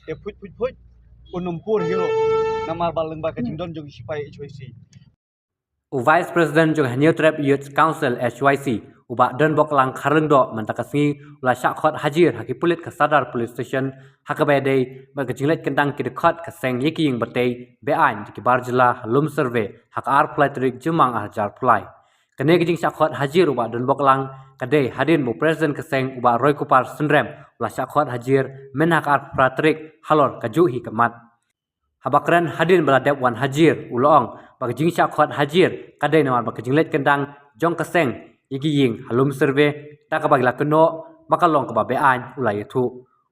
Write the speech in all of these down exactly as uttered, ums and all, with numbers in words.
E phuit phuit phuit, un ym pur hi ruh. Namar ba lyngba ka jingdon jong ki sipai H Y C. U Vice President jong Hynñiewtrep Youth Council, H Y C, u Bah Donboklang Kharlyngdoh, mynta ka sngi u la shah khot hajir ha ki pulit ka Sadar Police Station, ha kaba ïadei bad ka jingleit kyndang ki dkhot ka seng ïa ki ïing batei be-aiñ jong ki bar jylla ha Lum Survey ha ka arphew lai tarik Jymmang arhajar arphew lai. Kane ka jingshah khot hajir u Bah Donboklang ka dei hadien ba u President ka seng u Bah Roykupar Synrem u la shah khot hajir mynhynnin ha ka arphew phra tarik halor kajuh hi ka mat. Haba kren hadien ba la dep wan hajir, u la ong ba ka jingshah khot hajir ka dei namar ba ka jingleit kyndang jong ka seng ïa ki ïing ha Lum Survey, da kaba ki la kynnoh ba ka long kaba be-aiñ u la ïathuh.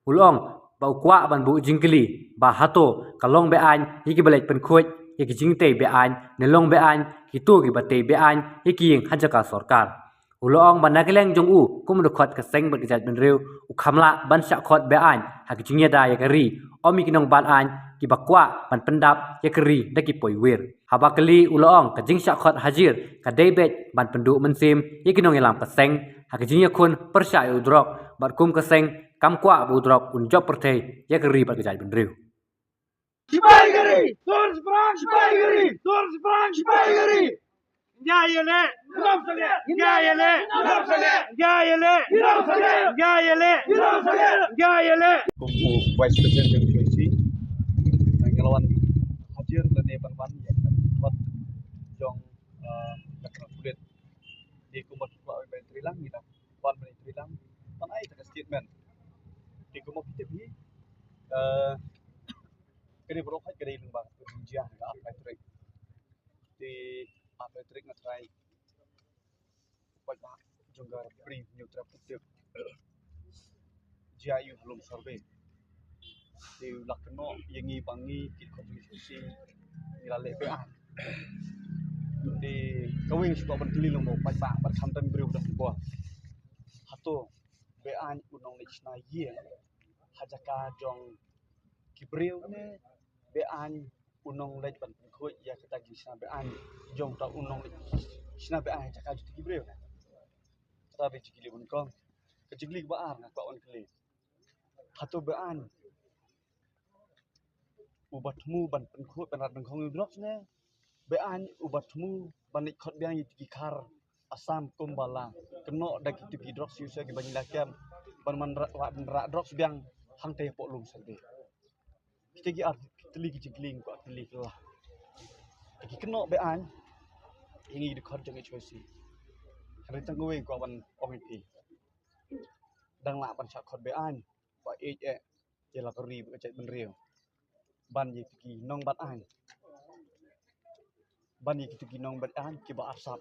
U la ong ba u kwah ban buh jingkylli ba hato ka long be-aiñ ïa kiba leit pynkhuid ïa ki jingtei be-aiñ ne long be-aiñ kito kiba tei be-aiñ ïa ki ïing ha jaka sorkar. U la ong ba na ka liang jong u kum u dkhot ka seng bad ka jaitbynriew, u kham lah ban shah khot be-aiñ ha ka jingïada ïa ka ri, ym ïa ki nongbat aiñ kiba kwah ban pyndap ïa ka ri da ki poiwir. Haba kylli, u la ong ka jingshah khot hajir ka dei beit ban pynduh mynsiem ïa ki nongïalam ka seng ha ka jingïakhun pyrshah ïa u drok, bad kum ka seng kam kwah ba u drok un jop pyrthei ïa ka ri bad ka jaitbynriew. Sipai ka ri! Dur Sbrang! Sipai ka ri! Dur Sbrang! Sipai ka ri! Ngi ïaleh! Ngi ïaleh! Ngi ïaleh! Ngi ïaleh! Ngi ïaleh! Kum u Vice President jong H Y C, nga la wan hajir lane ban wan ïa ka report jong, eh, ka pulit. Te kumba u Bah Trilang, ngi la wan ban ïa Trilang ban ai ta ka statement. Te kumba phi tip hi, eh, kane baroh ka dei lyngba ka jia ka arphew lai tarik. Te arphew lai tarik nga trai u paidbah jong ka Ri Hynñiewtrep u tip jia ïa u ha Lum Survey. Te u la kynnoh ïa ngi ba ngi ki dkhot jong H Y C ngi la leh be-aiñ. Te kawei nga shu kwah ban kylli lyngba u paidbah bad khamtam briew ba don ha ka por, hato be-aiñ u nongleit shna ïing ha jaka jong ki briew ne be-aiñ u nongleit ban pynkhuid ïa kata ka jingshna be-aiñ jong uta u nongleit shna be-aiñ ha jaka jong ki briew? Kata dei jingkylli ba nyngkong. Ka jingkylli kaba ar nga kwah ban kylli, hato be-aiñ uba thmu ban pynkhuid ban rat nyngkong ïa u drugs ne be-aiñ uba thmu ban leit khot biang ïa ki khar Assam kumba la kynnoh da kito ki drugs user kiba ngi la kem ban man ra-, ban rah drugs biang hangtei hapoh Lum Survey? Kita ki ar tylli ki jingkylli nga kwah kylli, ki la ki kynnoh be-aiñ ïa ngi ki dkhot jong H Y C. Hynrei tang kawei nga kwah ban ong ïa phi, dang lah ban shah khot be-aiñ ba ïeit eh ïa la ka ri bad ka jaitbynriew ban ïa kito ki nongbat aiñ, ban ïa kito ki nongbat aiñ kiba arsap,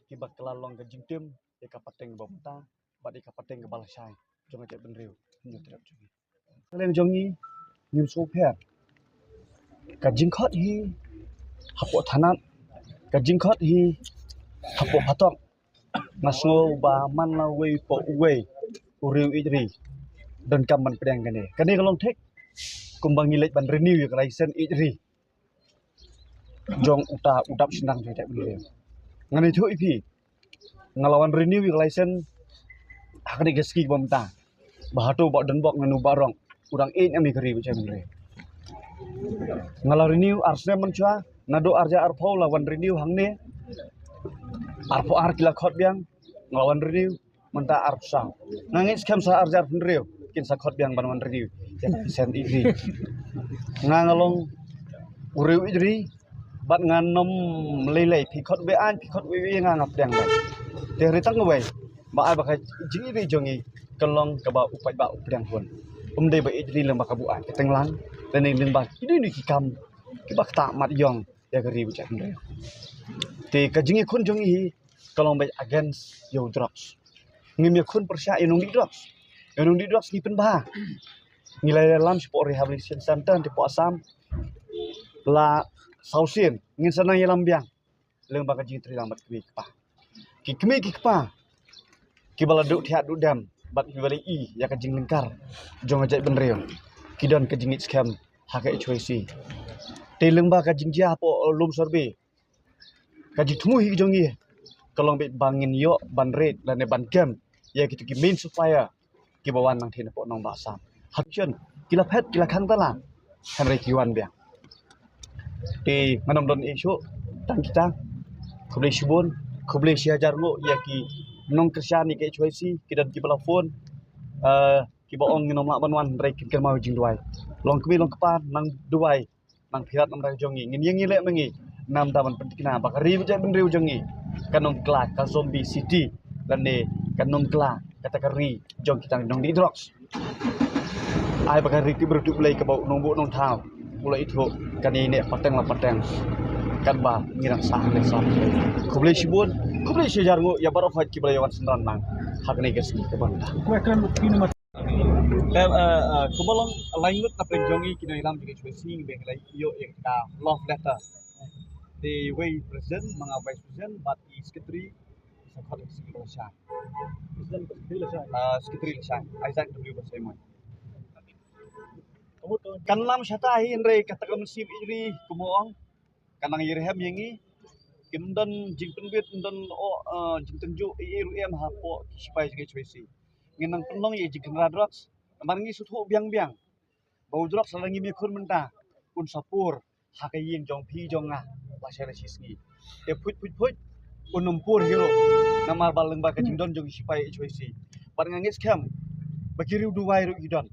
kiba kylla long ka jingtim ïa ka pateng kaba mynta bad ïa ka pateng kaba lashai jong ka jaitbynriew Hynñiewtrep jong ngi. Ka liang jong ngi ngim sngewpher. Ka jingkhot hi hapoh thanat, ka jingkhot hi hapoh phatok. Nga sngew ba man la uwei pa uwei u riew ïeit ri donkam ban pdiang kane. Kane ka long thik kumba ngi leit ban renew ïa ka license ïeit ri jong uta u dap shynrang jong ka jaitbynriew. Ngan ïathuh ïa phi, nga la wan renew ïa ka license ha kane ka sngi ba mynta, ba hato u Bah Donbok ne u Bah Rong u dang ïeit ne em ïa ka ri bad ka jaitbynriew. Nga la renew ar snem mynshuwa, naduh arhajar arphew la wan renew hangne. Arphew ar ki la khot biang, nga la wan renew, mynta arphew saw. Nga ngeit skhem sa arhajar arphew hynriew kin sa khot biang ban wan renew ïa ka license ïeit ri. Nga, nga long u riew ïeit ri bad ngan ym lei lei, phi khot be-aiñ, phi khot wei wei, nga, nga pdiang beit. Te hynrei tang kawei ba ai ba ka jingïeit ri jong ngi ka long kaba u paidbah u pdiang hun. Um dei ba ïeit ri lyngba ka buh aiñ ka teng lang lane lyngba kino kino ki kam kiba ktah mat ïong ïa ka ri bad ka jaitbynriew. Te ka jingïakhun jong ngi hi ka long beit against ïa u drugs. Ngim ïakhun pyrshah ïa u nongdih drugs. Ïa u nongdih drugs ngi pynbha. Ngi la ïalam shapoh rehabilitation center hapoh Assam la saw sien, ngin sa nang ïalam biang lyngba ka jingïatreilang bad ki kmie ki kpa. Ki kmie ki kpa kiba la duh thiah duh dem bad kiba la ïohi ïa ka jinglyngkar jong ka jaitbynriew ki don ka jingngeit skhem ha ka H Y C. Te lyngba ka jingjia hapoh Lum Survey, ka jingthmu hi jong ngi ka long beit ba ngin ïoh ban red lane ban kem ïa kito ki main supplier kiba wan nangthie napoh nongbah Assam. Ha ka sien ki la phet, ki la khang tala, hynrei ki wan biang. Te ngan ym don issue tang kita. Khublei shibun, khublei shi hajar nguh ïa ki nongkyrshan ïa ka H Y C, ki don kiba la phone, eh, kiba ong ngin ym lah ban wan hynrei kin kynmaw jingduwai. Long kmie long kpa, nang duwai, nang phirat namar ka jong ngi. Ngin ïeng ïaleh ma ngi namar ban pynthikna ba ka ri ba jaitbynriew jong ngi kan ym kla ka zombie city lane kan ym kla kata ka ri jong kita ki nongdih drugs. Ai ba ka ri tip briew tip Blei kaba u nongbuh nongthaw u la ithuh, kan ïaineh pateng la pateng. Katba ngi dang sah hangne sah. Khublei shibun, khublei shi hajar nguh ïa baroh kiba la ïa wan synran lang ha kane ka sngi kaba mynta. Te, eh, eh, kumba long lai ngut na pdeng jong ngi ki nongïalam jong ngi, shu sngi ba ngi la ïoh ïa ka love letter. Te wei president, ma nga vice president bad i secretary, sa khot i secretary lashai. President, secretary lashai. Ah, secretary lashai, Isaac W Basaiawmoit. Kan lam shata hi hynrei kata ka mynsiem ïeit ri kumba ong kan nang ïarhem ïa ngi. Kim don jingpynbit, ym don, oh, eh, jingtynjuh ei ei ruh em hapoh ki sipai jong ka H Y C. Ngin nang pynlong ïa jingkhynra drugs namar ngi sngewthuh biang biang ba u drugs lada ngim ïakhun mynta un sa pur ha ka ïing jong phi jong nga lashai la shi sngi. Te phuit phuit phuit un ym pur hi ruh namar ba lyngba ka jingdon jong ki sipai H Y C. Bad nga ngeit skhem ba ki riew duwai ruh ki don,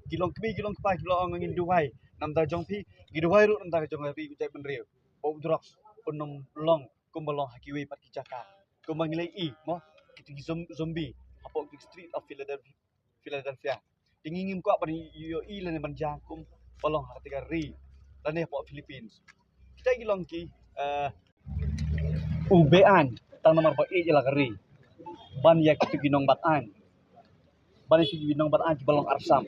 ki long kmie ki long kpa, ki la ong ngin duwai namar jong phi, ki duwai ruh namar jong ka ri u jaitbynriew. Ba u drugs un ym long kumba long ha kiwei pat ki jaka. Kumba ngi la ïohi mo, kita ki zom-, zombie hapoh ki street of Philadelphia, Philadelphia. Te ngi ngim kwah ban ïohi lane ban jia kumba long ha kata ka ri lane hapoh Philippines. Kita ki long ki, eh, u be-aiñ tang namar ba ïeit ïa la ka ri ban ïa kita ki nongbat aiñ. Ban ïa ki nongbat aiñ kiba long arsap,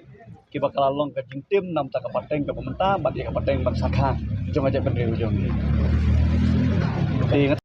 kiba ka la long ka jingtim namar ka pateng kaba mynta bad ïa ka pateng ban sa kha jong ka jaitbynriew jong ngi. Te nga